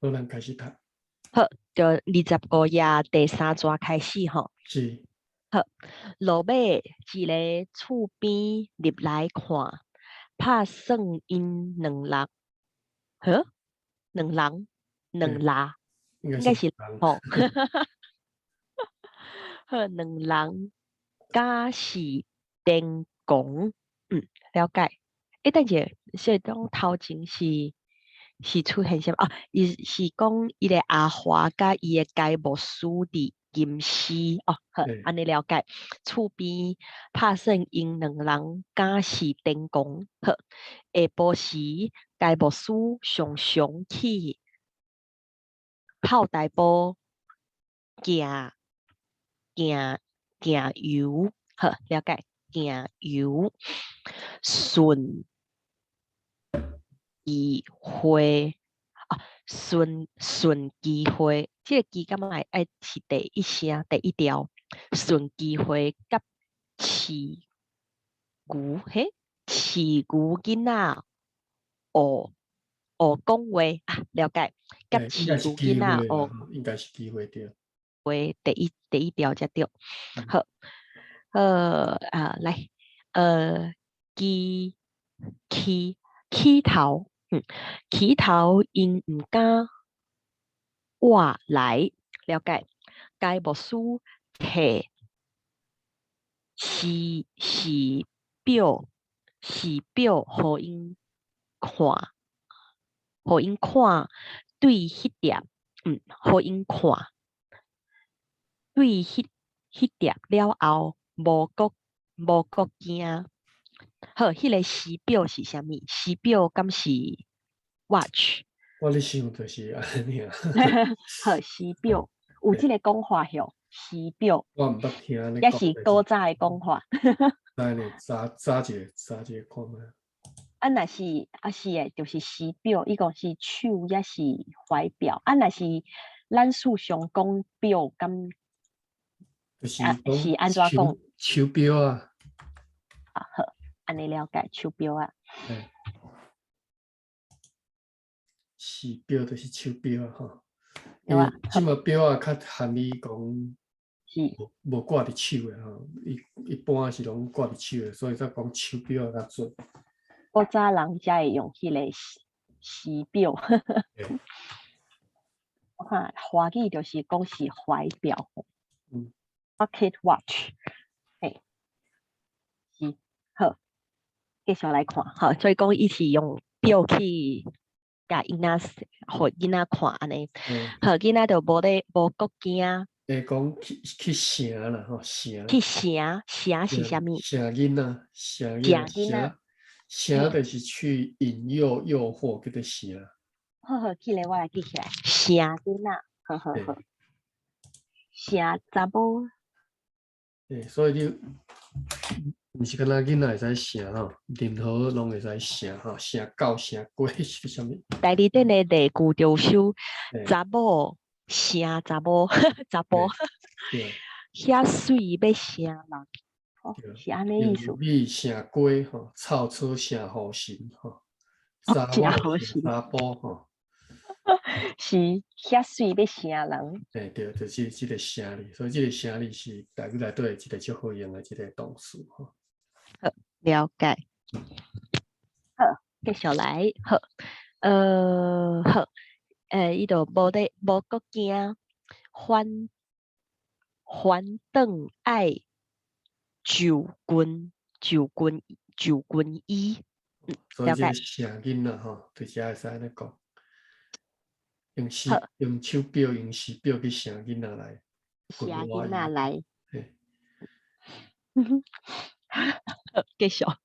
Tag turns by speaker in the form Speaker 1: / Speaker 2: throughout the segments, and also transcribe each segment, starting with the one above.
Speaker 1: 好，咱開始讀。
Speaker 2: 好，就25頁第三逝開始吼。
Speaker 1: 是。
Speaker 2: 好，落尾一个厝邊入來看，拍算𪜶兩人，呵，兩人，兩啦，
Speaker 1: 應
Speaker 2: 應該是吼。好，兩人敢是癲狂，了解。欸，等者，所以講頭前是出現啥物？啊，伊是講伊个阿華佮伊的該牧師佇吟詩哦，好，按呢了解。厝邊拍算𪜶兩人敢是癲狂，好，下晡時該牧師常常去炮台埔行行行遊，好，了解。行遊順機會啊，順順機會，這个機感覺會愛是第一聲第一調，順機會佮飼牛嘿，飼牛囡仔學學講話啊，了解。佮飼牛囡仔學，
Speaker 1: 應該是機會對。
Speaker 2: 話第一調才對，好。啊，來，機起起頭，起頭𪜶毋敢活來，了解。該牧師提時時錶時錶予𪜶看，予𪜶看，對彼點，予𪜶看，對彼點了後，無閣無閣驚。好，彼个時錶是啥物？時錶敢是 watch？
Speaker 1: 我咧想就是按呢。
Speaker 2: 好，時錶有這个講法吼，時錶。
Speaker 1: 我毋捌聽
Speaker 2: 抑是古早的講法。
Speaker 1: 來咧，查查一下，查一下看覓。
Speaker 2: 啊，若是啊是的，就是時錶，伊講是手抑是懷錶。啊，若是咱事上講錶，敢
Speaker 1: 就是
Speaker 2: 啊是按怎講？
Speaker 1: 手錶啊。
Speaker 2: 啊好，按呢了解手錶啊。
Speaker 1: 時錶就是手錶啊，吼。
Speaker 2: 對啊。
Speaker 1: 這馬錶啊，較含義講，
Speaker 2: 是
Speaker 1: 無掛佇手的吼，一般是攏掛佇手的，所以才講手錶較準。
Speaker 2: 古早人才會用彼个時時錶。我看華語就是講是懷錶。Pocket watch，嘿，是好，繼續來看，好，所以講伊是用錶去共囡仔，予囡仔看按呢。好，囡仔就無咧無閣驚。
Speaker 1: 會講去城啦，吼，城。
Speaker 2: 去城，城是啥物？
Speaker 1: 城囡仔，城囡仔，城就是去引誘、誘惑，叫做城。
Speaker 2: 好好，記咧，我來記起來。城囡仔，好好好。城查某。
Speaker 1: 對，所以你毋是干焦囡仔會使城吼，任何攏會使城吼，城狗、城雞是啥物？
Speaker 2: 代理頂的例句就收查某城查某查埔，遐媠欲城人，是按呢意思。
Speaker 1: 米城雞吼，臭草城雨神吼，查某城查埔吼。
Speaker 2: 是遐媠欲城人。
Speaker 1: 對對，就是這个城字，所以這个城字是台語內底一个足好用的一个動詞吼。
Speaker 2: 好，了解。好，繼續來。好，好，伊就無咧無閣驚，反反轉愛就近就近就近醫。
Speaker 1: 所以這个城囡仔吼，就是會使按呢講。用時用手錶，用時錶去城囡仔來，
Speaker 2: 城囡仔來。繼續。好，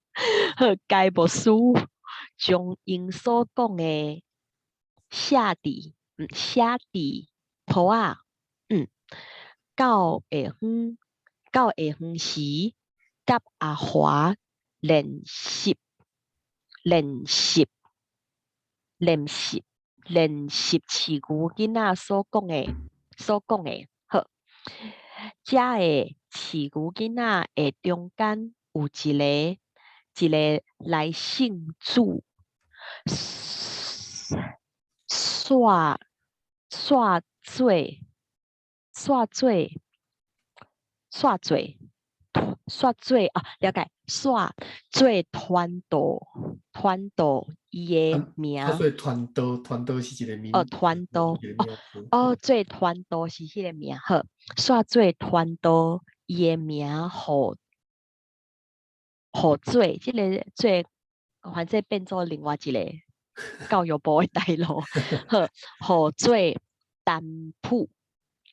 Speaker 2: 該牧師將𪜶所講的寫佇簿仔，到下昏時，佮阿華練習練習練習練習飼牛囡仔所講的，好，遮的飼牛囡仔的中間有一个來信主，煞煞做煞做煞做煞做啊，了解，煞做傳道傳道伊的名。
Speaker 1: 煞做傳道，傳道是一個名。
Speaker 2: 哦，傳道哦哦，做傳道是彼個名，好，煞做傳道伊的名，予予做，這个做，反正變做另外一個教育部的大佬，好，予做擔譜，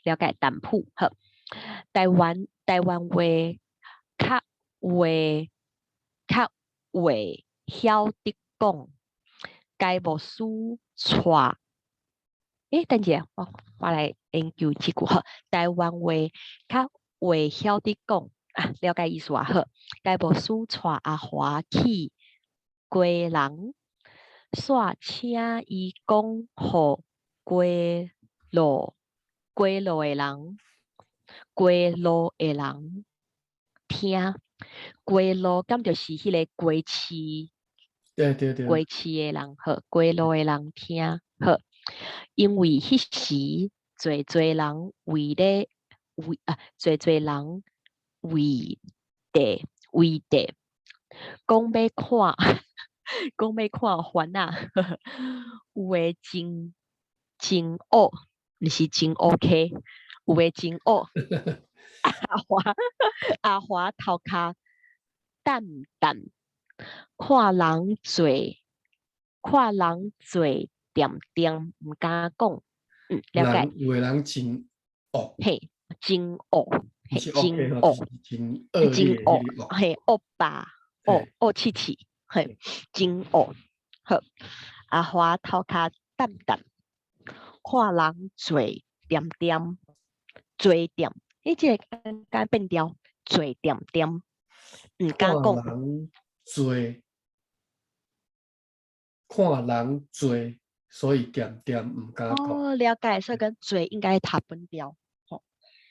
Speaker 2: 了解擔譜，好，台灣台灣話較話較話曉得講，該牧師帶，欸，等一下，我我來研究這句，好，台灣話較話曉得講，啊，了解意思啊，好，該牧師帶阿華去基隆，煞請伊講予街路街路的人，街路的人聽，街路敢就是彼个街市，
Speaker 1: 對對對，
Speaker 2: 街市的人好，街路的人聽好，因為彼時濟濟人圍咧圍啊，濟濟人圍地圍地，講欲看，講欲看番仔，有的真真惡，毋是真 OK，有的真惡。阿華阿華頭殼澹澹，看人坐，看人坐恬恬，毋敢講，嗯，了解。
Speaker 1: 有的人真惡，
Speaker 2: 嘿，真惡，嘿，真
Speaker 1: 惡，真惡，
Speaker 2: 真惡，嘿，惡霸，惡惡氣氣，嘿，真惡。好，阿華頭殼澹澹，看人坐恬恬，坐恬，你這个敢變調，坐恬恬，毋敢講。
Speaker 1: 看人坐，看人坐，所以恬恬毋敢講。
Speaker 2: 哦，了解，所以講坐應該讀本調，吼。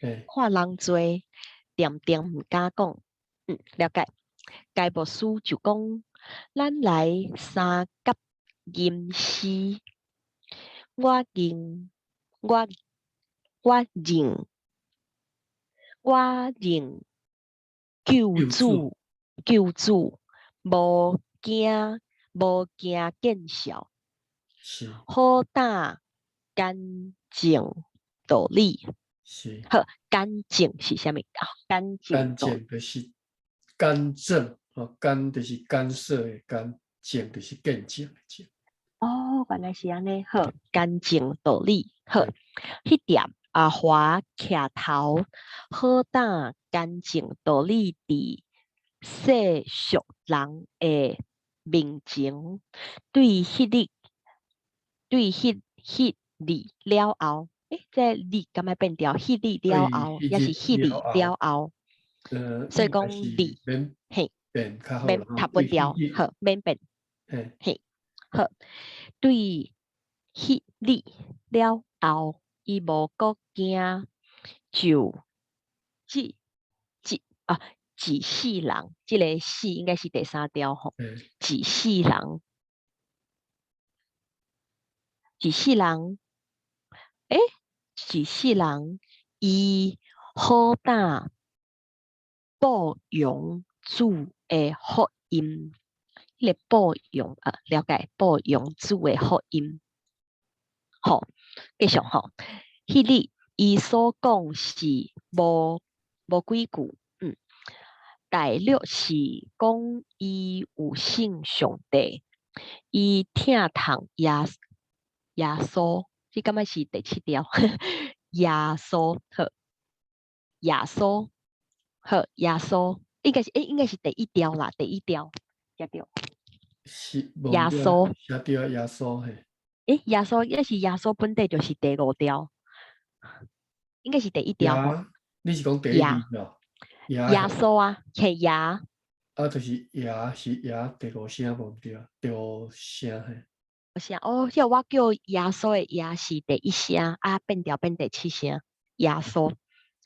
Speaker 2: 看人坐，恬恬毋敢講，嗯，了解。該牧師就講，咱來三甲吟詩，我認我我認我認救主救主，無驚無驚見笑，好膽乾淨道理。好，乾淨是啥物？啊，乾淨。
Speaker 1: 乾淨就是乾淨，吼，乾就是乾澀的乾，淨就是見證的證。
Speaker 2: 哦，原來是按呢，好，乾淨道理，好，彼店阿華徛頭，好膽乾淨道理佇世俗人的面前，對彼日對彼彼日了後，欸，這日敢愛變調？彼日了後，抑是彼日了後？所以講日，嘿，免讀本調，好，免變，嘿，好，對彼日了後，伊無閣驚，就這這啊，一世人，這个世應該是第三調吼，一世人，一世人，欸，一世人，伊好膽報揚主的福音，彼个報揚啊，了解報揚主的福音，吼，繼續吼，彼日伊所講是無無幾句，嗯，大略是講伊有信上帝，伊疼痛耶耶穌，這敢愛是第七條？耶穌好，耶穌好，耶穌應該是欸，應該是第一條啦，第一條，對對。
Speaker 1: 是
Speaker 2: 耶穌，
Speaker 1: 寫對啊，耶穌嘿。
Speaker 2: 欸，耶穌，抑是耶穌本底就是第五條，應該是第一條。
Speaker 1: 你是講第一條？
Speaker 2: 耶穌啊，係耶。
Speaker 1: 啊，就是耶是耶第五聲無毋對啊，第五聲嘿。
Speaker 2: 聲哦，遐我叫耶穌的耶是第一聲，啊變調變第七聲，耶穌，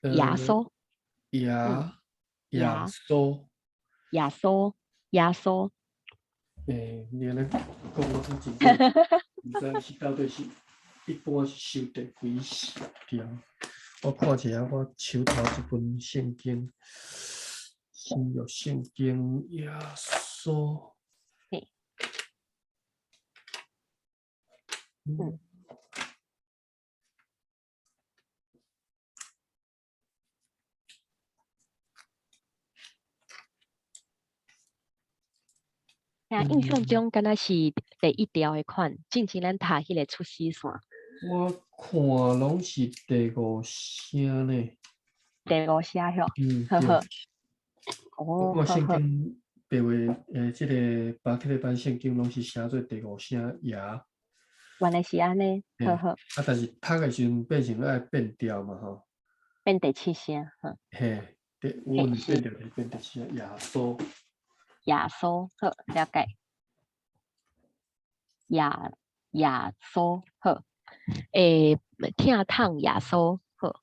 Speaker 2: 耶穌，
Speaker 1: 耶耶穌，
Speaker 2: 耶穌，耶穌。
Speaker 1: 欸，你按呢講我真真毋知是到底是。一般是收第幾條？我看一下我手頭這本聖經，新約聖經耶穌。
Speaker 2: 嘿。聽印象中，敢若是第一條的款，進前咱讀彼个出死線。
Speaker 1: 我看攏是第五聲呢。
Speaker 2: 第五聲吼。
Speaker 1: 嗯，
Speaker 2: 好好。
Speaker 1: 對。
Speaker 2: 哦，
Speaker 1: 我看聖
Speaker 2: 好好。
Speaker 1: 經白話，這个巴克禮版聖經攏是寫做第五聲耶。
Speaker 2: 原來是按呢，
Speaker 1: 嘿，
Speaker 2: 好好。
Speaker 1: 啊，但是讀的時陣變成愛變調嘛吼。
Speaker 2: 變第七聲，哼。
Speaker 1: 嘿，對，阮
Speaker 2: 嘿，是。
Speaker 1: 變調是變第七聲耶穌。
Speaker 2: 耶穌，好，了解。耶耶穌，好。疼痛耶穌，好。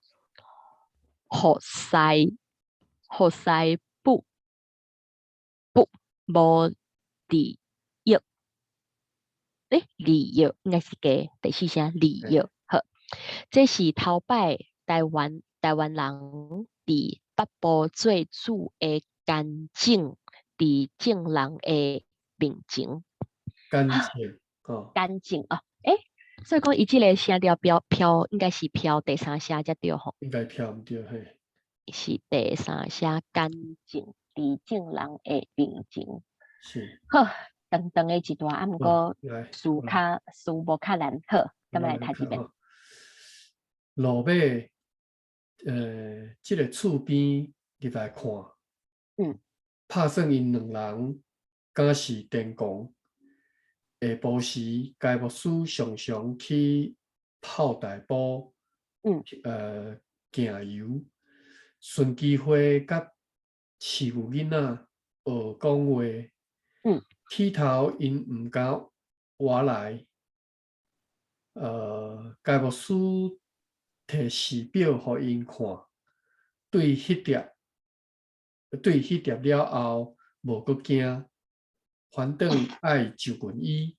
Speaker 2: 服侍服侍不不無利益，利益應該是加第四聲利益，好。這是頭擺台灣台灣人佇北部做主的干淨，佇眾人的面前。
Speaker 1: 乾淨，哦。
Speaker 2: 乾淨哦，所以講伊這个聲調標飄，應該是飄第三聲才對吼。
Speaker 1: 應該飄毋對，嘿。
Speaker 2: 是第三聲乾淨，佇眾人的面前。
Speaker 1: 是。
Speaker 2: 好，長長的一段，啊，毋過
Speaker 1: 來，
Speaker 2: 詞較詞無較難，好，咱來讀一遍。
Speaker 1: 落尾，這个厝邊入來看，拍算𪜶兩人敢是癲狂。下晡時，該牧師常常去炮台埔，行遊，順機會佮飼牛囡仔學講話。起頭𪜶毋敢活來，該牧師提時表予𪜶看，對彼疊了後，無閣驚，反轉愛就近伊。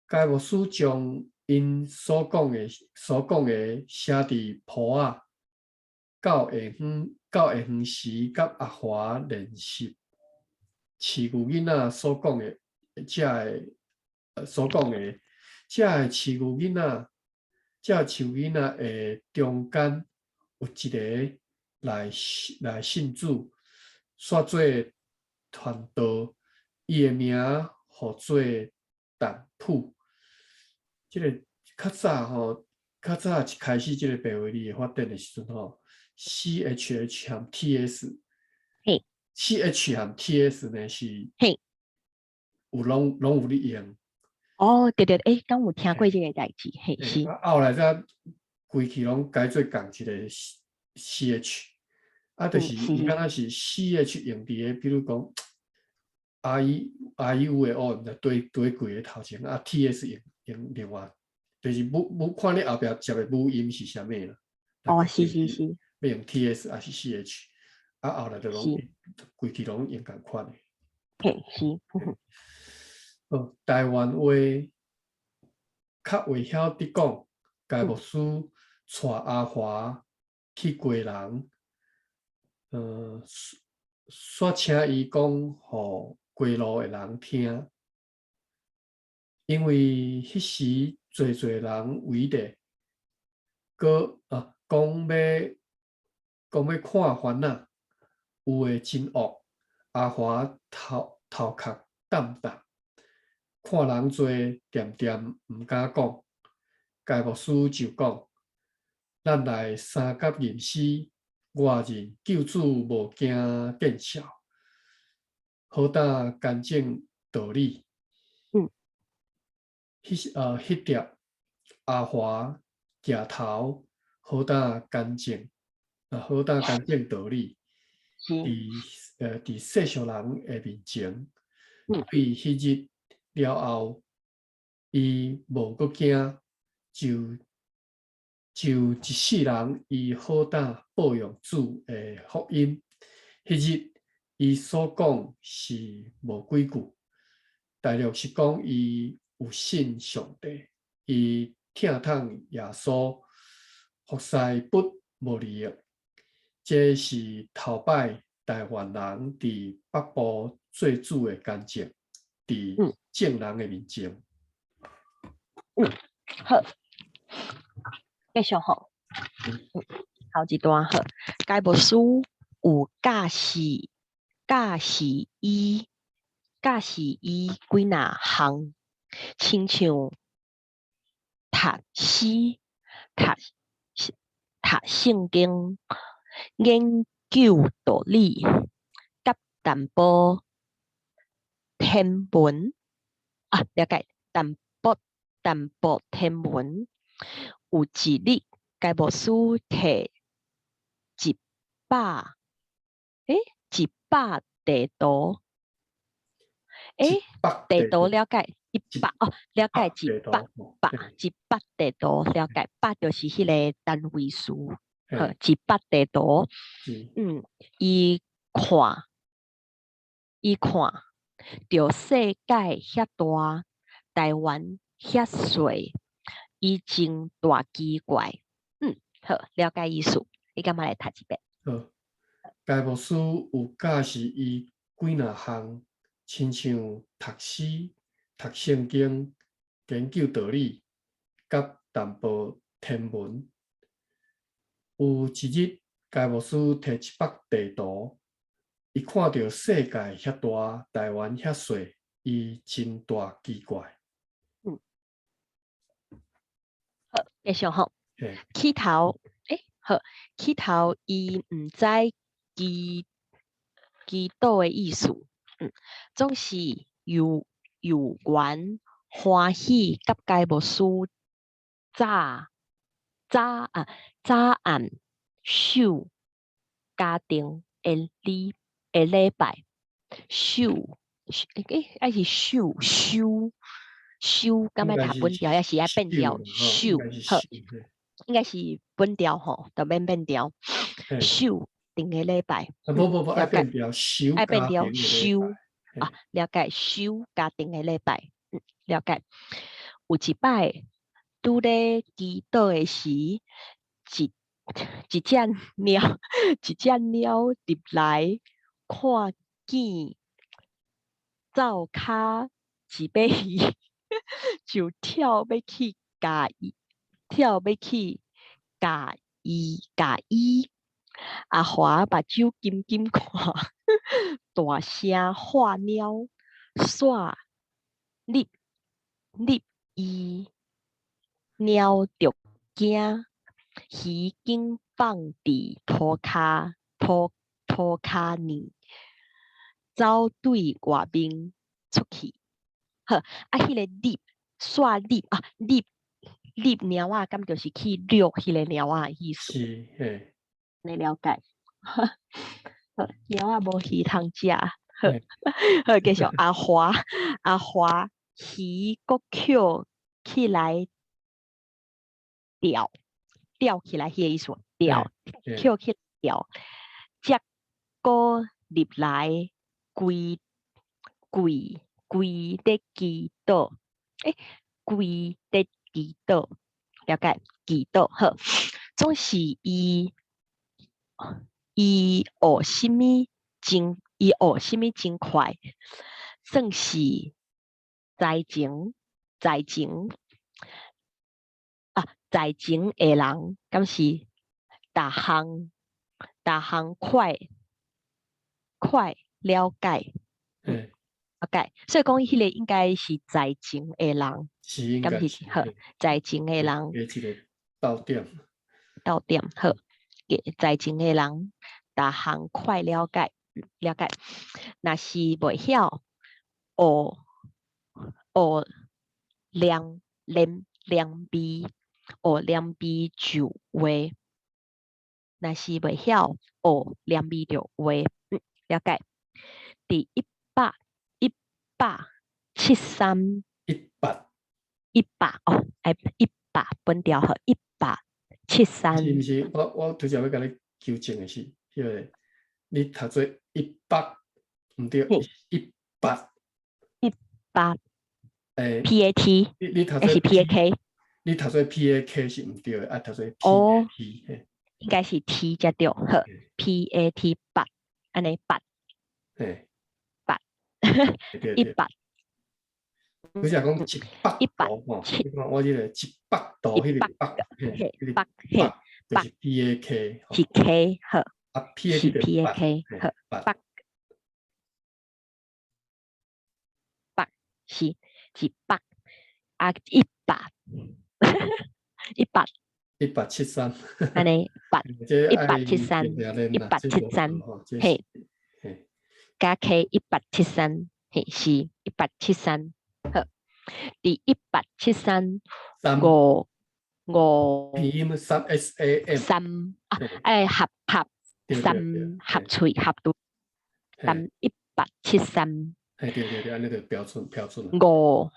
Speaker 1: 該牧師將𪜶所講的寫佇簿仔，到下昏時，佮阿華練習飼牛囡仔所講的，這个飼牛囡仔，這个飼牛囡仔的中間有一个來信主，煞做傳道，伊的名號做陳普。這个較早吼，較早一開始這个白話字的發展的時陣吼，CHH 和 TS，CH 和 TS 呢是有攏有咧用。
Speaker 2: 哦，對對，敢有聽過這个代誌？嘿，是。
Speaker 1: 啊，後來才規氣攏改做仝一个 CH，啊，就是伊敢若是 CH 用佇个，比如講 R E R E U 的 O，毋知佗佗幾个頭前，啊 TS 用另外，就是無看你後壁接的母音是啥物啦。
Speaker 2: 哦，是是是。
Speaker 1: 欲用 TS 抑是 CH，啊後來就攏規氣攏用仝款的。
Speaker 2: 嘿，是。
Speaker 1: 哦，台灣話較會曉得講，該牧師帶阿華去基隆，煞請伊講予基路的人聽，因為彼時濟濟人圍咧，閣啊講欲看番仔，有的真惡，阿華頭殼澹澹，看人濟，恬恬毋敢講。該牧師就講：咱來相佮吟詩，我認救主無驚見笑，好膽乾淨道理。彼疊阿華舉頭，好膽乾淨，好膽乾淨道理。佇世俗人的面前，對彼日了後，伊無閣驚，就一世人，伊好膽報揚主的福音。彼日伊所講是無幾句，大略是講伊有信上帝，伊疼痛耶穌，服侍不無利益。這是頭擺台灣人佇北部做主的工作，佇眾人的面前。
Speaker 2: 好，繼續吼。頭一段好，該牧師有教示伊幾若項，親像讀詩、讀聖經、研究道理，佮淡薄天文啊，了解淡薄天文。有一日，該牧師提一百地圖，地圖了解一百哦，了解一百百一百地圖了解，百就是彼个單位數，好，一百地圖，伊看著世界遐大，台灣遐細，伊真大奇怪。好，了解意思，你敢欲來讀一遍？
Speaker 1: 好，該牧師有教示伊幾若項，親像讀詩、讀聖經、研究道理，佮淡薄天文。有一日，該牧師提一幅地圖，伊看著世界遐大，台灣遐細，伊真大奇怪。
Speaker 2: 好，繼續吼。起頭，好，起頭伊毋知祈禱的意思，總是有緣歡喜佮該牧師早暗守家庭的禮拜，守，抑是守修修，敢欲讀本調，抑是愛變調守？好，應該是本調吼，就免變調。守定个禮拜。
Speaker 1: 無無無，愛變調守。
Speaker 2: 愛變調守啊，了解守家庭的禮拜，了解。有一擺拄咧祈禱的時，一隻貓入來，看見灶跤一尾魚，就跳欲去共伊，跳欲去共伊。阿華目睭金金看，大聲喝貓，煞睨睨伊，貓著驚，魚緊放佇塗跤呢，走對外面出去。好，啊，彼个睨煞睨啊，睨睨貓仔，敢就是去掠彼个貓仔的意思？
Speaker 1: 是，嘿。
Speaker 2: 你了解。好，貓仔無魚通食。好，好，繼續。阿華魚閣抾起來釣，釣起來彼个意思，釣，抾起釣，才閣入來跪跪咧祈禱，跪咧祈禱，了解，祈禱好，總是伊學啥物真快，算是才情的人，敢是逐項快了解，了解。所以講彼个應該是才情的人，
Speaker 1: 是應該
Speaker 2: 敢是好，才情的人。
Speaker 1: 加一个逗點。
Speaker 2: 逗點好，才情的人，逐項快了解，了解。若是袂曉學念味，學念味就話。若是袂曉學念味就話，了解。佇一百七三
Speaker 1: 一百
Speaker 2: 一百哦，愛一百分調好一百七三。
Speaker 1: 是毋是？我拄才欲共你糾正的是，彼个你讀做一百，毋對，一百
Speaker 2: 一百
Speaker 1: 欸
Speaker 2: P A T，
Speaker 1: 你讀做
Speaker 2: 抑是 P A K？
Speaker 1: 你讀做 PAK 是毋對的，愛讀做 PAT 嘿。
Speaker 2: 應該是 T 才對，好，PAT 八，按呢八。八，一百。
Speaker 1: 你是講一百度吼？你看我這個一百度，彼個百，嘿，
Speaker 2: 百，嘿，
Speaker 1: 就是 PAK，
Speaker 2: 是 K 好。
Speaker 1: 啊，PAT
Speaker 2: 是 PAK 好，百，百是一百啊，一百，一百。
Speaker 1: 一八七三，
Speaker 2: 按呢八，一八七三，一八七三，嘿，加 K 一八七三，嘿，是一八七三，好，佇一八七三五五，
Speaker 1: 拼音三 SAM，
Speaker 2: 三啊，哎合合三合喙合拄三一八七三，
Speaker 1: 嘿對對對，按呢就標準標準。
Speaker 2: 五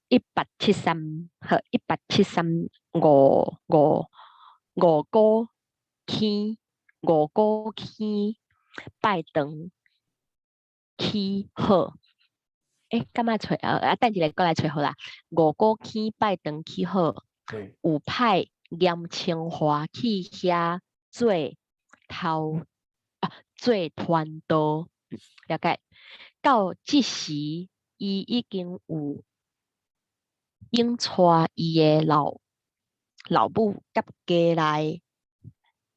Speaker 2: 一八七三，好，一八七三五五五股坑五股坑拜堂起好，欸，敢愛揣啊？啊，等一下閣來揣好啦。五股坑拜堂起好，有派嚴清華去遐做頭啊，做傳道，了解。到這時，伊已經有引帶伊的老老母佮家內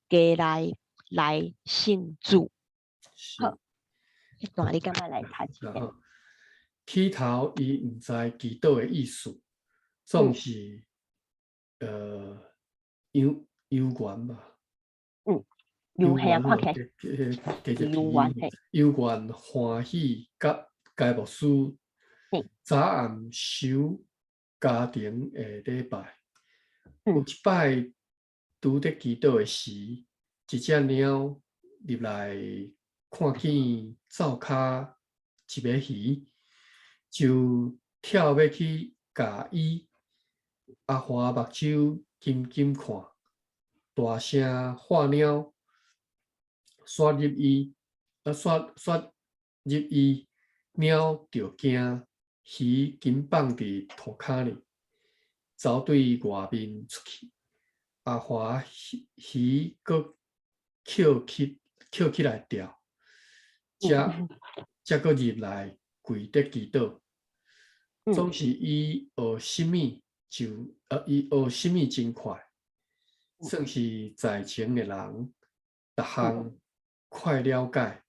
Speaker 2: 家內來信主。好，這段你敢欲來讀一遍？
Speaker 1: 起頭伊毋知祈禱的意思，總是有有緣吧。
Speaker 2: 有緣看起來，有緣嘿，
Speaker 1: 有緣歡喜佮該牧師早暗守家庭的禮拜。有一擺拄咧祈禱的時，一隻貓入來看見灶跤一尾魚，就跳欲去咬伊。阿華目睭緊緊看，大聲喝貓，煞入伊，啊煞煞入伊，貓就驚，魚緊放佇塗跤裡，走對外面出去。阿華魚魚閣抾起抾起來釣，才才閣入來跪佇祈禱。總是伊學啥物就，伊學啥物真快，算是在前的人，逐項快了解。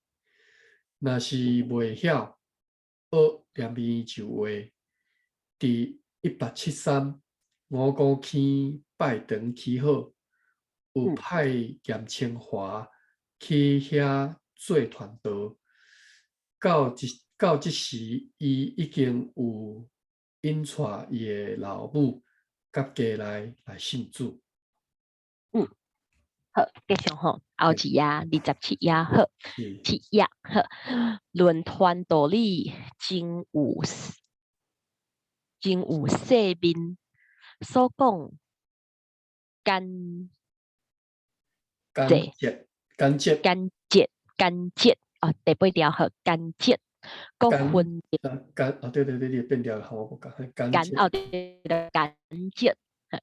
Speaker 1: 若是袂曉，學連鞭就話。佇一八七三五股坑拜堂起好，有派嚴清華去遐做傳道。到這時，伊已經有引帶伊的老母佮家內來信主。
Speaker 2: 好，繼續吼，後一頁27頁好，七頁好，論傳道理真有世面，所講簡
Speaker 1: 簡潔簡潔
Speaker 2: 簡潔簡潔哦，第八條好簡潔，閣分
Speaker 1: 簡哦對對對，你變調好，我講簡
Speaker 2: 簡哦對對簡潔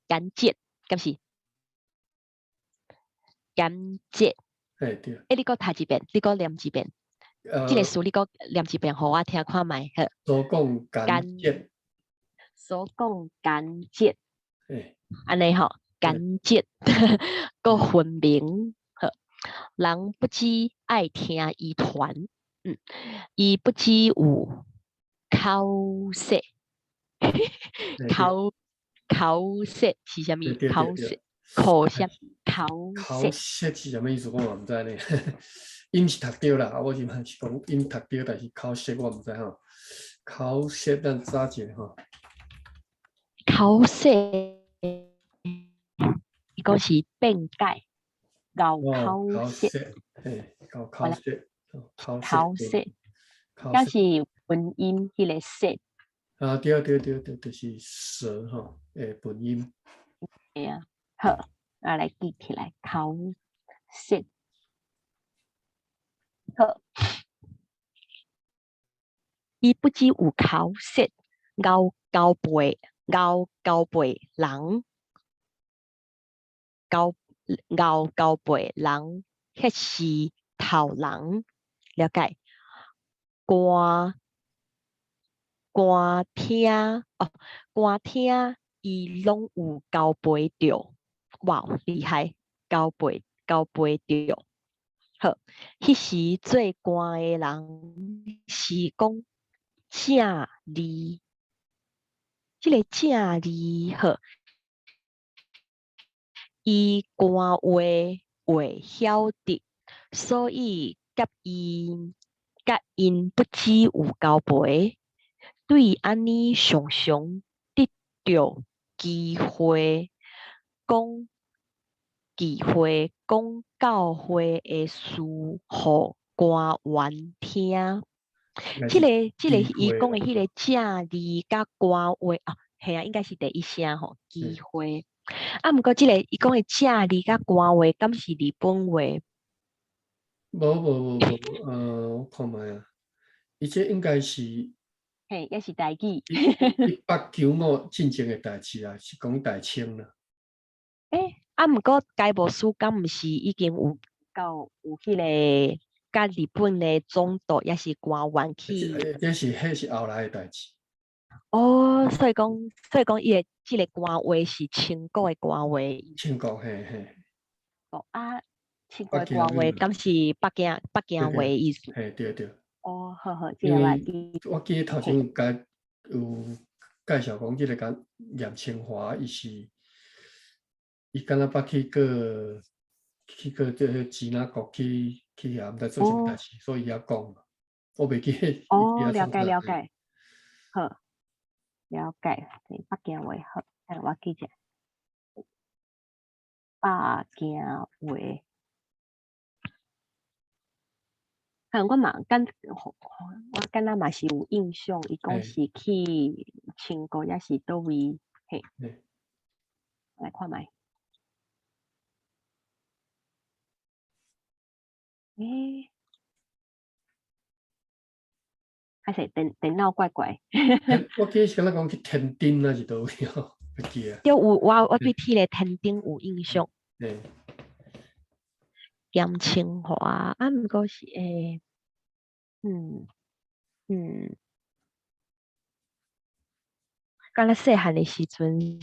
Speaker 2: 簡潔，敢是？簡潔，
Speaker 1: 嘿對。
Speaker 2: 欸，你閣讀一遍，你閣念一遍，這个詞你閣念一遍，予我聽看覓好。
Speaker 1: 所講簡潔，
Speaker 2: 所講簡潔，
Speaker 1: 嘿，
Speaker 2: 按呢吼，簡潔，閣分明，好。人不只愛聽伊傳，伊不只有口舌，口口舌是啥物？口舌，口舌，口
Speaker 1: 口舌是啥物意思？我嘛毋知呢。𪜶是讀著啦，我是嘛是講𪜶讀著，但是口舌我毋知吼。口舌咱查一下吼。
Speaker 2: 口舌，伊講是辯解，咬口舌。
Speaker 1: 嘿，咬口舌，
Speaker 2: 口舌，抑是文音彼个舌。
Speaker 1: 啊，對對對對，就是舌吼，欸，文音。
Speaker 2: 對啊，好，啊來記起來，口舌。好，伊不只有口舌，𠢕交背，𠢕交背人，交𠢕交陪人，彼是頭人，了解。官官聽哦，官聽伊攏有交陪著，哇，厲害，交陪交陪著。好，彼時做官的人是講正字，這个正字好，伊官話會曉得，所以佮伊佮𪜶不只有交陪，對按呢常常得著機會講機會講教會的事予官員聽。這個伊講的彼個正字佮官話啊，嘿啊，應該是第一聲吼，機會。啊，毋過這个伊講的正字佮官話，敢是日本話？
Speaker 1: 無無無無，我看覓啊，伊這應該是，
Speaker 2: 嘿，抑是台語。
Speaker 1: 1895進前的代誌啊，是講大清啦。
Speaker 2: 欸，啊，毋過該牧師敢毋是已經有夠有彼个佮日本的總督，抑是官員去？
Speaker 1: 這是彼是後來的代誌。
Speaker 2: 哦，所以講，伊的這个官話是清國的官話。
Speaker 1: 清國，嘿嘿。
Speaker 2: 哦啊，清國的官話，敢是北京話意思？
Speaker 1: 嘿，對對。
Speaker 2: 哦，好好，
Speaker 1: 因為我記得頭前有介紹講，這个講嚴清華，伊是伊敢若捌去過這个支那國去遐，毋知做啥物代誌，所以伊曉講。我袂記得。
Speaker 2: 哦，了解了解。好，了解，北京話好，等我記者。北京話。我嘛敢，我敢若嘛是有印象，伊講是去清國，抑是佗位？嘿，來看覓。欸，歹勢電腦怪怪。
Speaker 1: 我記得是敢若講去天津還是佗位吼，袂記啊。
Speaker 2: 對，有我對這个天津有印象。嚴清華啊，毋過是欸，敢若細漢的時陣，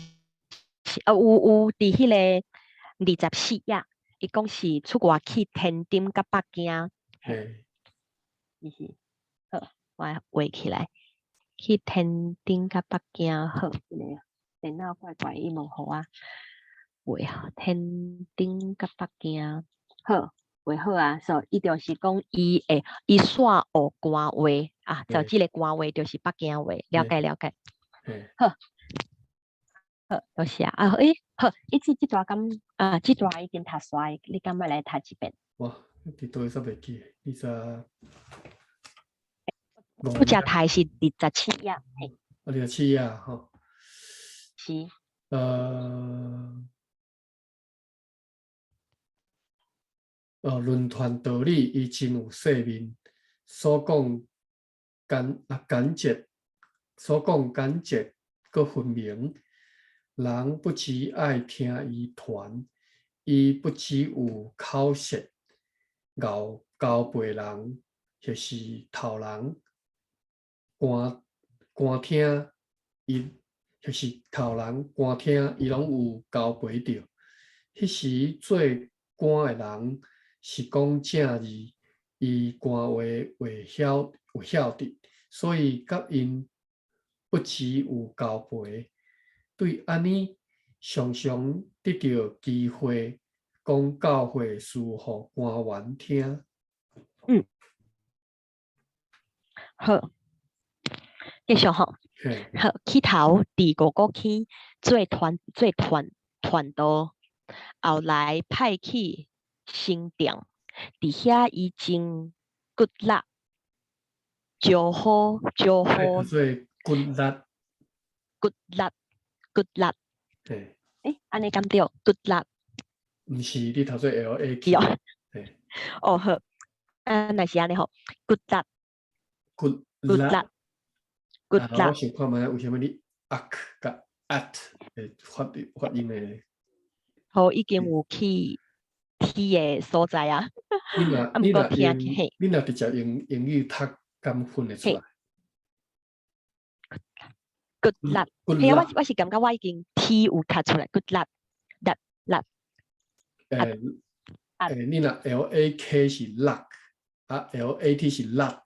Speaker 2: 是啊，有佇彼个24頁，伊講是出外去天津佮北京。是是，好，我畫起來。去天津佮北京，好，這个電腦怪怪，伊無予我畫好。天津佮北京，好，畫好啊。所以伊就是講，伊會伊煞學官話啊，就這个官話就是北京話，了解了解。好，好，多謝啊。欸，好，伊這段敢啊，這段已經讀煞，你敢欲來讀一遍？
Speaker 1: 哇，佇佗位煞袂記，二十。
Speaker 2: 拄才讀是27頁，嘿。
Speaker 1: 27頁吼。
Speaker 2: 是。
Speaker 1: 哦，論傳道理，伊真有世面，所講簡啊簡潔，所講簡潔閣分明，人不只愛聽伊傳，伊不只有口舌，𠢕交陪人，或是頭人，官官聽伊，或是頭人官聽伊攏有交陪著。彼時做官的人是講正字，伊官話會曉得，所以佮𪜶不只有交陪，對按呢常常得著機會講教會事予官員聽。
Speaker 2: 好，繼續吼。好，起頭佇五股坑做傳道，後來派去新店，佇遐伊真骨力，招呼招呼。
Speaker 1: 做骨力。
Speaker 2: 骨力，骨力。欸，按呢敢對？骨力。
Speaker 1: 毋是，你頭做 L A K。
Speaker 2: 哦好，啊，若是按呢吼，骨力。
Speaker 1: 骨
Speaker 2: 力。骨力。
Speaker 1: 我想看覓，為啥物你 ak 佮 at 的發音的？
Speaker 2: 頭已經有去 T 的所在啊。
Speaker 1: 你若
Speaker 2: 啊，
Speaker 1: 你若
Speaker 2: 毋過聽
Speaker 1: 用
Speaker 2: 嘿，
Speaker 1: 你若直接用英語讀，敢分會出來？
Speaker 2: 骨力，
Speaker 1: 骨
Speaker 2: 嘿啊，我
Speaker 1: 力
Speaker 2: 我是感覺我已經 T 有讀出來，骨力，力力。
Speaker 1: 你若 LAK 是 luck，啊 LAT 是 lat。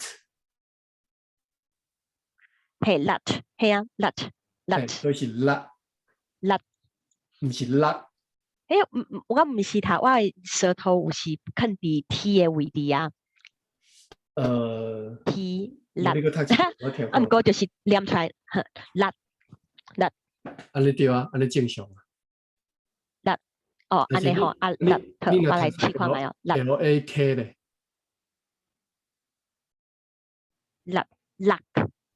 Speaker 2: 嘿，lat，嘿啊，lat lat，
Speaker 1: 所以是 lat，
Speaker 2: lat，
Speaker 1: 毋是 luck。
Speaker 2: 嘿，毋毋，我毋是讀，我的舌頭有時囥佇 T 的位置啊。T
Speaker 1: 你閣讀一遍，我聽
Speaker 2: 啊，毋過就是念出來，lat lat。
Speaker 1: 按呢對啊，按呢正常啊。
Speaker 2: lat，哦，按呢吼，啊，lat，我來試看覓哦
Speaker 1: LAK 咧。
Speaker 2: lat luck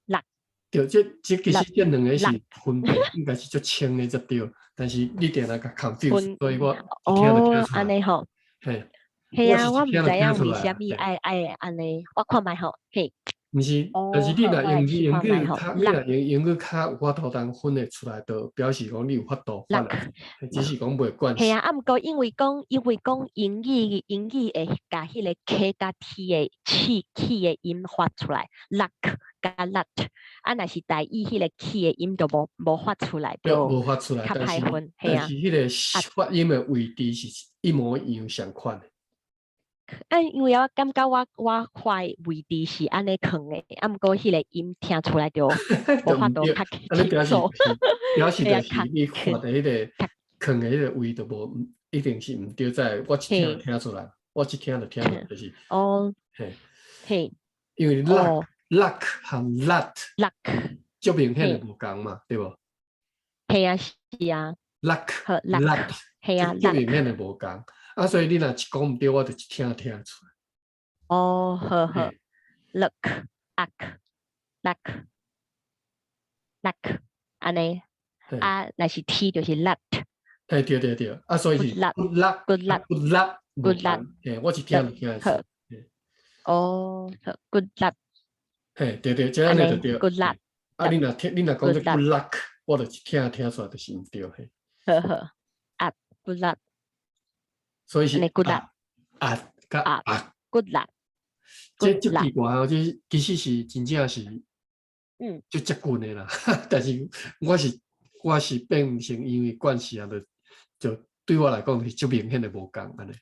Speaker 2: luck。
Speaker 1: 對，這其實這兩个是分別，應該是足清的才對，但是你定定共 confuse，所以我一聽就聽出來。
Speaker 2: 按呢吼。
Speaker 1: 嘿。
Speaker 2: 嘿啊，我毋知影為啥物愛愛按呢，我看覓吼，嘿。
Speaker 1: 毋是，但是你若用英語較，你若用英語較有法度通分會出來，就表示講你有法度發來，只是講袂慣。
Speaker 2: 嘿啊，啊毋過因為講英語會共彼个 K 佮 T 的氣氣的音發出來，luck 佮 lat，啊若是台語彼个氣的音就無發出來，
Speaker 1: 就無發出來，
Speaker 2: 較歹分，
Speaker 1: 但是彼个發音的位置是一模一樣相款的。
Speaker 2: 啊，因為我感覺我發的位置是按呢囥的，啊，毋過彼个音聽出來就無法度較清楚。
Speaker 1: 表示就是你發的彼个囥的彼个位就無，一定是毋對在，我一聽就聽出來，我一聽就聽出來，就是
Speaker 2: 哦，
Speaker 1: 嘿，
Speaker 2: 嘿，
Speaker 1: 因為 luck luck 和 lat
Speaker 2: luck
Speaker 1: 足明顯的無仝嘛，對無？
Speaker 2: 嘿啊，是啊
Speaker 1: ，luck
Speaker 2: lat，嘿啊，
Speaker 1: 足明顯的無仝。啊，所以你若一講毋對，我就一聽聽出來。
Speaker 2: 哦，好好，luck luck luck luck，按呢，啊，若是 T 就是 lat。
Speaker 1: 嘿，對對對，啊，所以是
Speaker 2: good
Speaker 1: luck
Speaker 2: good luck
Speaker 1: good luck
Speaker 2: good luck，
Speaker 1: 嘿，我一聽就聽出。
Speaker 2: 哦，好，good luck。
Speaker 1: 嘿，對對，這按呢就對。
Speaker 2: good luck。
Speaker 1: 啊，你若聽，你若講做 good luck，我就一聽聽出來就是毋對嘿。
Speaker 2: 好好，啊，good luck。
Speaker 1: 所以是
Speaker 2: good luck
Speaker 1: 啊佮啊
Speaker 2: good luck。
Speaker 1: 這這奇怪哦，這其實是真正是，足接近的啦。但是我是變成因為慣勢啊，就對我來講是足明顯的無仝按呢。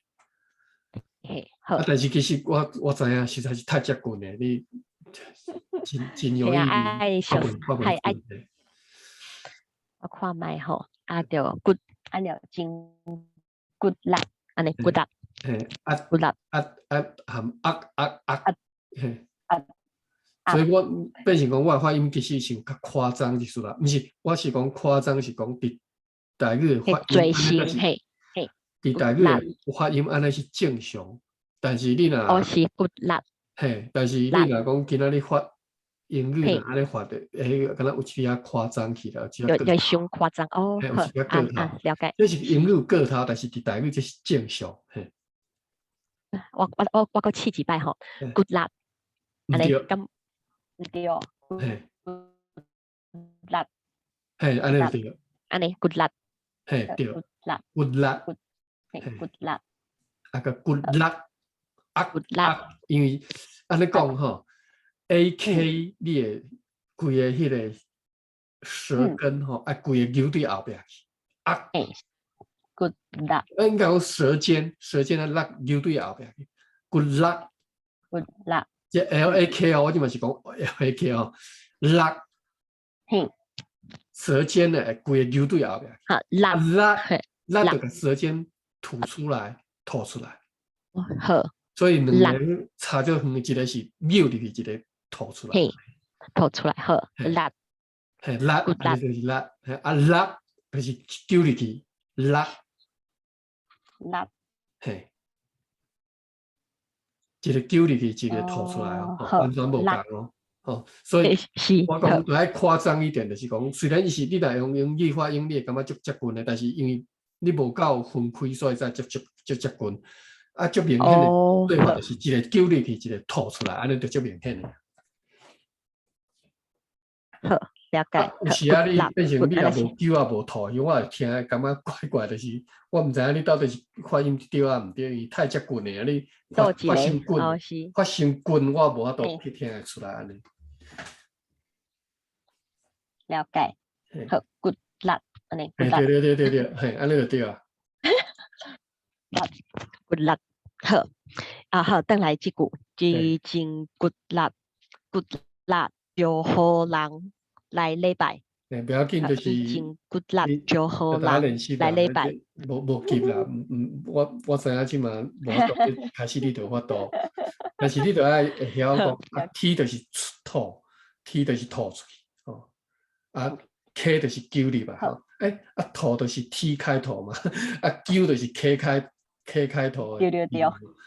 Speaker 2: 嘿，好。
Speaker 1: 啊，但是其實我知影實在是太接近的，你真真容易發袂出。
Speaker 2: 我看覓吼，啊，著 good，按著真 good luck。按呢 good luck，
Speaker 1: 嘿，啊
Speaker 2: good luck，
Speaker 1: 啊啊含啊啊啊，嘿，所以我變成講我的發音其實是有較誇張一絲啦，毋是，我是講誇張是講佇台語的發音，
Speaker 2: 嘿，嘿，
Speaker 1: 佇台語的發音按呢是正常，但是你若
Speaker 2: 哦是 good luck，
Speaker 1: 嘿，但是你若講今仔日發英語若按呢發的，欸，敢若有一點仔誇張起來，
Speaker 2: 有有傷誇張哦，
Speaker 1: 有一點過頭，
Speaker 2: 了解。
Speaker 1: 這是英語過頭，但是佇台語這是正常，嘿。
Speaker 2: 我閣試一擺吼，good luck，按呢敢毋對哦，
Speaker 1: 嘿
Speaker 2: ，luck，
Speaker 1: 嘿，按呢對。
Speaker 2: 按呢 good luck，
Speaker 1: 嘿對
Speaker 2: ，good luck，，good
Speaker 1: luck，
Speaker 2: 嘿，good luck，
Speaker 1: 啊個 good luck，啊
Speaker 2: good luck，
Speaker 1: 因為按呢講吼，AK 你的規个彼个舌根吼，啊規个扭對後壁去，啊
Speaker 2: ，good luck，
Speaker 1: 應該講舌尖，舌尖的 luck 扭對後壁去，good
Speaker 2: luck，good luck，
Speaker 1: 這 LAK 哦，我這嘛是講 LAK 哦，luck，舌尖的規个扭對後壁，
Speaker 2: 好，
Speaker 1: luck， luck 就共舌尖吐出來，吐出來，
Speaker 2: 好，
Speaker 1: 所以兩个差足遠，一个是扭入去，一個吐出來，
Speaker 2: 吐出來，好，luck，
Speaker 1: 嘿，luck，就是 luck，嘿，啊 luck 就是丟入去，luck，
Speaker 2: luck，
Speaker 1: 嘿，一个丟入去，一个吐出來哦，完全無仝哦，哦，所以我講來誇張一點，就是講，雖然伊是你若用英語發音，你會感覺足接近的，但是因為你無夠分開，所以才足足足接近。啊，足明顯的對法就是一个丟入去，一个吐出來，按呢就足明顯的。
Speaker 2: 好，了解。
Speaker 1: 啊，有時啊，你變成你
Speaker 2: 也
Speaker 1: 也無糾也無吐，因為我會聽感覺怪怪，就是我毋知影你到底是發音對抑毋對，因為太接近的啊，你發發傷緊，發傷緊，我無法度去聽會出來按呢。
Speaker 2: 了解。好，骨力，按呢，骨力。
Speaker 1: 對對對對對，嘿，按呢就對啊。
Speaker 2: 骨力，好，啊好，轉來這句，伊真骨力，骨力招呼人來禮拜。
Speaker 1: 欸，不要緊，就是
Speaker 2: 真骨力招呼人來禮拜。
Speaker 1: 無無急啦，毋毋，我知影這馬無法度開始你就有法度，但是你著愛會曉講，啊，T 就是出吐，T 就是吐出去，吼，啊，K 就是糾入來，吼，欸，啊，吐就是 T 開頭嘛，啊，糾就是 K 開頭的，
Speaker 2: 對對對，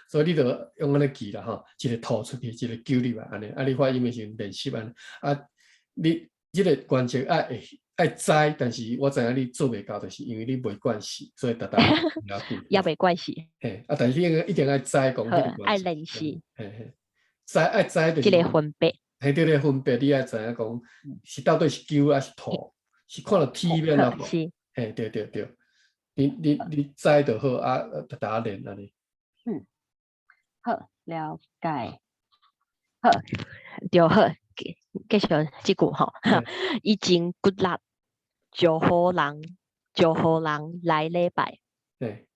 Speaker 1: 所以你著用按呢記啦，吼，一個吐出去，一個糾入來，按呢，啊，你發音的時陣練習按呢，啊，你。這個原則愛會愛知，但是我知影你做袂到，就是因為你袂慣勢，所以逐逐毋要緊。
Speaker 2: 也袂慣勢。
Speaker 1: 嘿，啊，但是你一定愛知講這個
Speaker 2: 愛練習。
Speaker 1: 嘿嘿，知愛知就是。
Speaker 2: 這個分別。
Speaker 1: 嘿，這個分別你愛知影講，是到底是糾抑是吐，是看著 T 欲按怎
Speaker 2: 是。
Speaker 1: 嘿，對對對，你知就好，啊，逐逐練按呢。
Speaker 2: 嗯，好，了解。好，就好。繼續這句吼，伊真骨力招呼人，招呼人來禮拜。
Speaker 1: 對。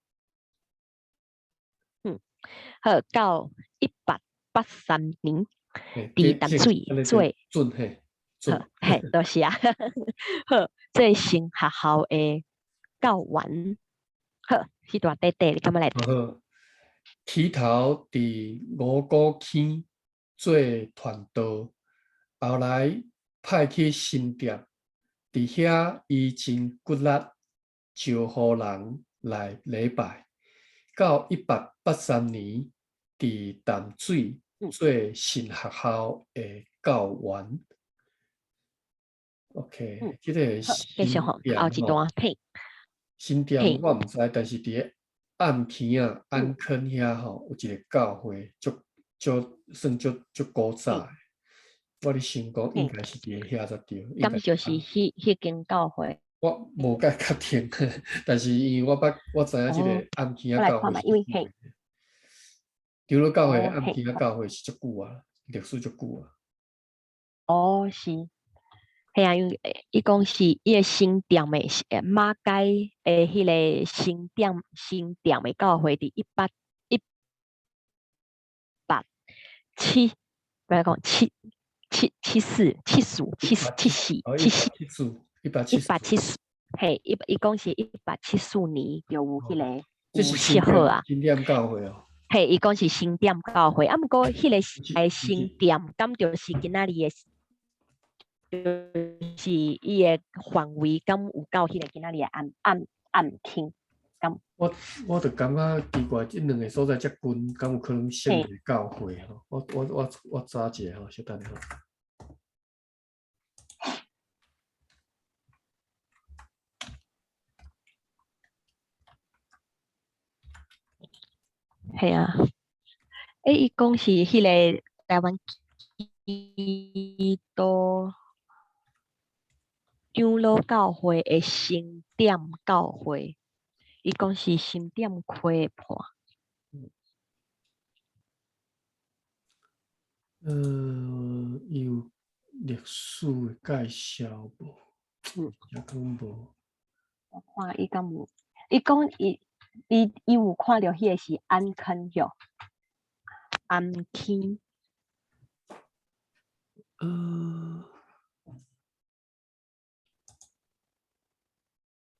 Speaker 2: 嗯，好，到1883年，佇淡水做，
Speaker 1: 準嘿，
Speaker 2: 好，嘿，多謝啊。好，做新學校的教員。好，這段短短，你感覺來？
Speaker 1: 好，起頭佇五股坑做傳道。後來派去新店，佇遐伊真骨力招呼人來禮拜。到1883年，佇淡水做新學校的教員。OK，這個
Speaker 2: 新店吼，
Speaker 1: 新店我毋知，但是佇暗坑啊、安坑遐吼，有一個教會，足足算足足古早的。我咧想講應該是佇遐才對。
Speaker 2: 敢就是彼間教會？
Speaker 1: 我無介確定，但是因為我捌我知影這個暗坑仔教會。
Speaker 2: 因為嘿，
Speaker 1: 長老教會暗坑仔教會是足久啊，歷史足久啊。
Speaker 2: 哦，是，嘿啊，因為伊講是伊个新店的馬偕的彼個新店的教會，佇一八一八七，欲講七。七七四七四七七四七四
Speaker 1: 一八
Speaker 2: 一八七四，嘿，伊講是1874年就有彼個有設好啊。
Speaker 1: 新店教會哦。
Speaker 2: 嘿，伊講是新店教會，啊，毋過彼個是新店，敢就是今仔日的，就是伊的範圍，敢有到彼個今仔日的暗坑？敢？
Speaker 1: 我就感覺奇怪，這兩个所在遮近，敢有可能設一個教會吼？我查一下吼，小等下。
Speaker 2: 嘿啊，欸，伊講是彼個台灣基督長老教會的新店教會，伊講是新店溪畔。
Speaker 1: 伊有歷史的介紹無？
Speaker 2: 嗯。
Speaker 1: 也講無。
Speaker 2: 我看伊敢有，伊講伊有看著彼個是安坑許，安坑。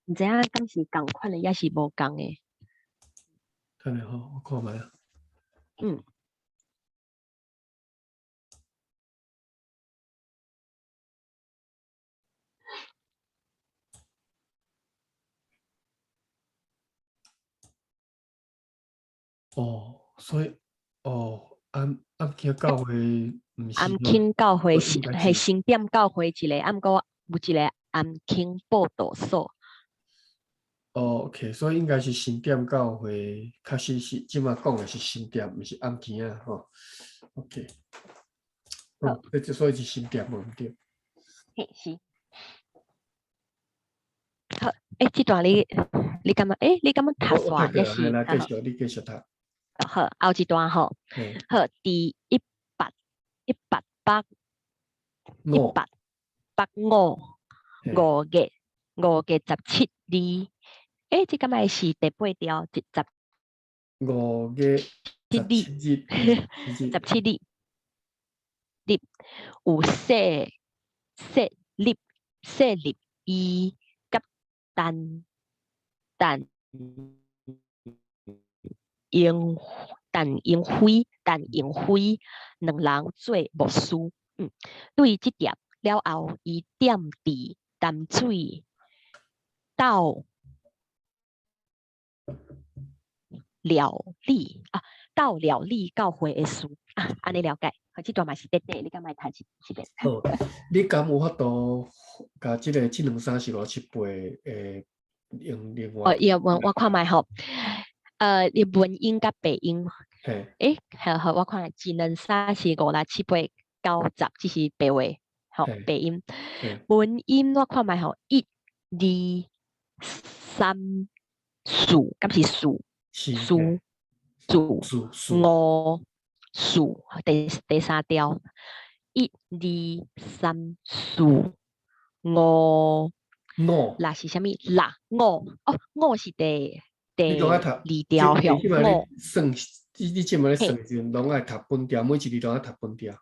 Speaker 2: 毋知影敢是仝款的，抑是無仝的。
Speaker 1: 等下吼，我看覓啊。
Speaker 2: 嗯。
Speaker 1: 哦，所以哦，暗坑教會毋是
Speaker 2: 暗坑教會是係新店教會一個，啊毋過有一個暗坑報道所。
Speaker 1: 哦，OK，所以應該是新店教會，確實是這馬講的是新店，毋是暗坑啊，吼。OK，
Speaker 2: 好，
Speaker 1: 這所以是新店無毋對。
Speaker 2: 嘿，是。欸，這段你感覺？欸，你感覺讀煞抑是？
Speaker 1: 來繼續，你繼續讀。
Speaker 2: 好，後一段吼。好，佇1885 5月17日，欸，這敢會是第八條？一十
Speaker 1: 五月
Speaker 2: 七日，十七日，日有設立伊佮陳英輝兩人做牧師。對這碟了後，伊踮佇淡水鬥料理教會的事啊，按呢了解。這段嘛是短短，你敢愛讀一遍？
Speaker 1: 好，你敢有法度共這个這兩三四五七八的用另外？
Speaker 2: 哦，伊我看覓吼，伊文音佮白音。欸，好好，我看一兩三四五六七八九十，這是白話，吼，白音。文音我看覓吼，一、二、三、四，敢是四？四、四、五、四，第三條，一、二、三、四、五，
Speaker 1: 五，
Speaker 2: 六是啥物？六五，哦，五是第二條，五。
Speaker 1: 算，你這擺咧算時陣，攏愛讀本調，每一字攏愛讀本調。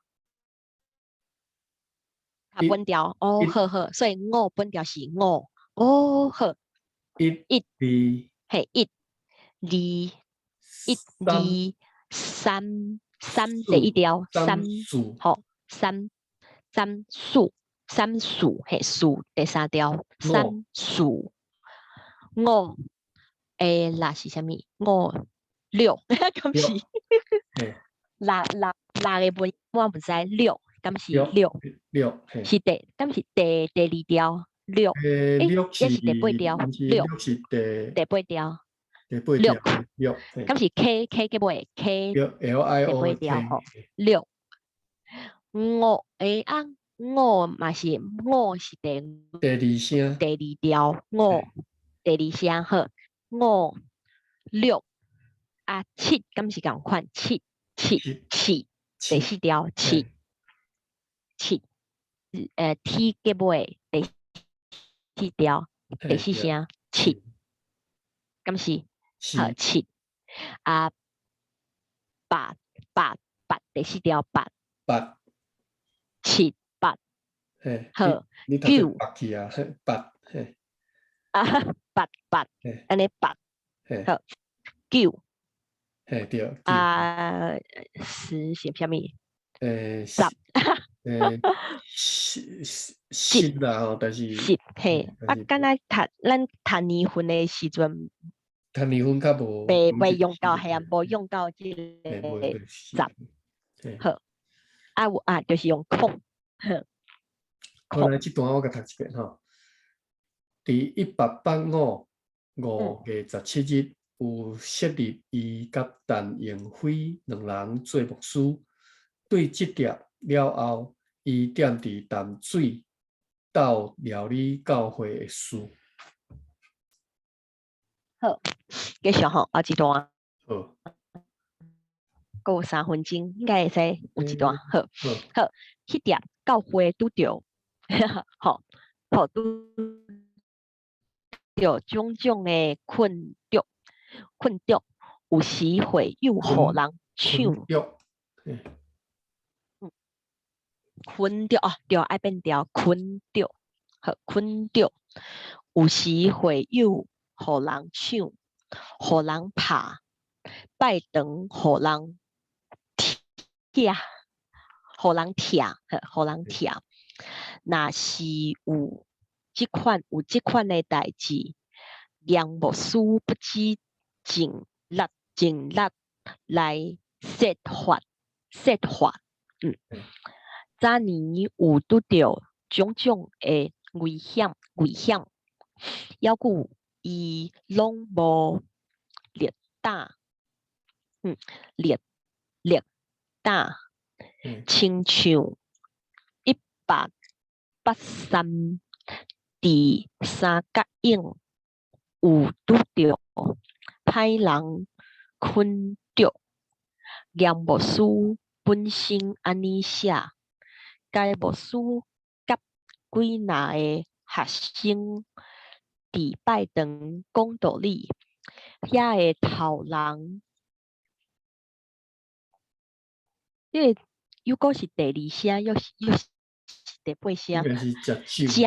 Speaker 2: 讀本調，哦，好好，所以五本調是五，哦，好。
Speaker 1: 一、
Speaker 2: 一、
Speaker 1: 二，
Speaker 2: 嘿，一、二、一、二、三、三，第一條，三，好，三、三、四、三、四，嘿，四，第三條，三、四、五，欸，六是啥物？五、六，敢是？六六六个文我毋知，六，敢是六？
Speaker 1: 六，
Speaker 2: 是第，敢是第二條？六，
Speaker 1: 欸，六
Speaker 2: 是第八條？
Speaker 1: 六是第
Speaker 2: 第八條。
Speaker 1: 第八條，六，
Speaker 2: 敢是 K K 結尾 K，
Speaker 1: L I O
Speaker 2: 第八條吼，六，五，欸啊，五嘛是五是第
Speaker 1: 第二聲，
Speaker 2: 第二條五，第二聲好，五六啊七，敢是仝款七七七，第四條七七，T 結尾第四條第四聲七，敢是？好七啊八八八第四條八
Speaker 1: 八
Speaker 2: 七八，好
Speaker 1: 九八去啊，八嘿
Speaker 2: 啊八八，按呢八好九
Speaker 1: 嘿對
Speaker 2: 啊十是啥物？十
Speaker 1: 十十十啦吼，但是
Speaker 2: 十嘿啊，敢若讀咱讀年份的時陣。
Speaker 1: 讀年份較無，
Speaker 2: 袂用到，係啊，無用到這个十，好，啊有啊，就是用空。
Speaker 1: 好，來這段我共讀一遍吼。佇1885 5月17日，有設立伊佮陳榮輝兩人做牧師。對這碟了後，伊踮佇淡水鬥料理教會的事。
Speaker 2: 好，繼續吼，後一段。
Speaker 1: 好。
Speaker 2: 閣有3分鐘，應該會使有一段。好，好，彼碟教會拄著，吼，好拄著種種的困局，困局有時會誘予人搶。困著哦，對，愛變調，困著，好，困著，有時會誘予人搶，予人拍，拜堂予人拆，予人拆，予人拆。若是有這款的代誌，楊牧師不止盡力來設法設法，早年有拄著種種的危險，猶閣伊攏無力膽，力膽，親像1883佇三角湧有拄著歹人啃啄。嚴牧師本身按呢寫，該牧師佮幾若个學生佇拜堂講道理，遐个頭人，這个猶閣是第二聲，猶是第八聲。
Speaker 1: 應該是食酒。
Speaker 2: 食食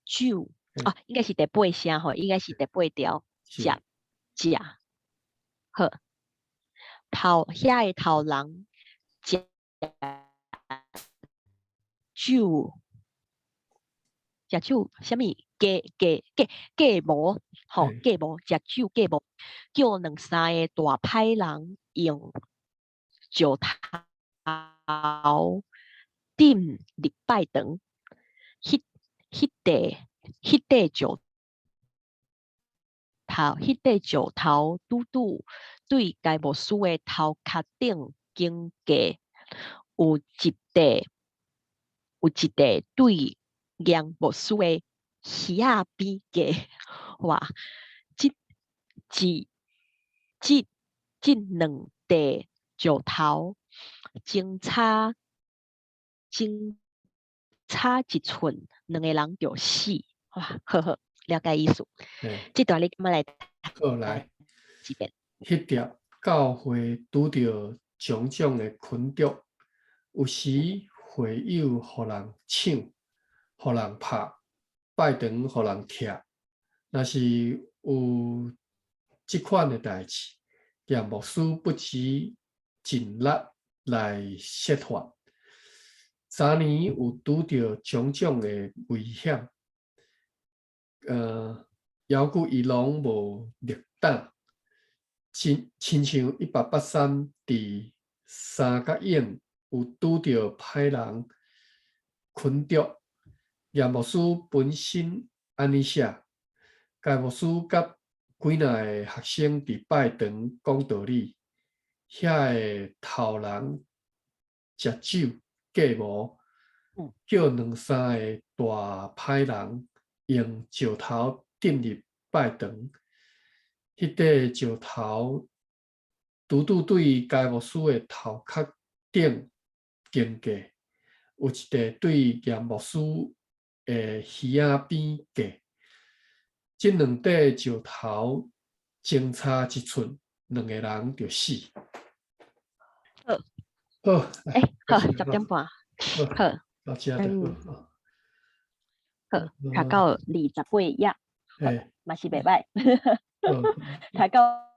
Speaker 2: 酒，哦，應該是第八聲吼，應該是第八條。食食好，頭遐个頭人食酒，食酒啥物？計計計計謀吼，計謀食酒計謀，叫兩三个大歹人用石頭擲入拜堂，彼塊石頭拄拄對該牧師的頭殼頂經過，有一塊對嚴牧師的耳仔邊過，哇！這這這這兩塊石頭，相差一寸，兩个人就死。哇！好好，了解意思。這段你敢來
Speaker 1: 好來
Speaker 2: 一遍。
Speaker 1: 彼碟教會拄著種種的困局，有時會友予人搶，予人拍，拜堂予人拆。若是有這款的代誌，嚴牧師不辭盡力來設法。昨年有拄著種種的危險，猶閣伊攏無力膽，親像1883佇三角湧有拄著歹人啃啄，嚴牧師本身按呢寫，該牧師佮幾若个學生佇拜堂講道理，遐个頭人食酒計謀，叫兩三个大歹人用石頭擲入拜堂，彼塊石頭拄拄對該牧師的頭殼頂經過，有一塊對嚴牧師的耳仔邊過。這兩塊石頭相差一寸，兩個人就死。
Speaker 2: 好，
Speaker 1: 好，
Speaker 2: 欸，好，10點半。好，
Speaker 1: 到這就好。
Speaker 2: 好，讀到28頁，嘛是袂䆀。讀到。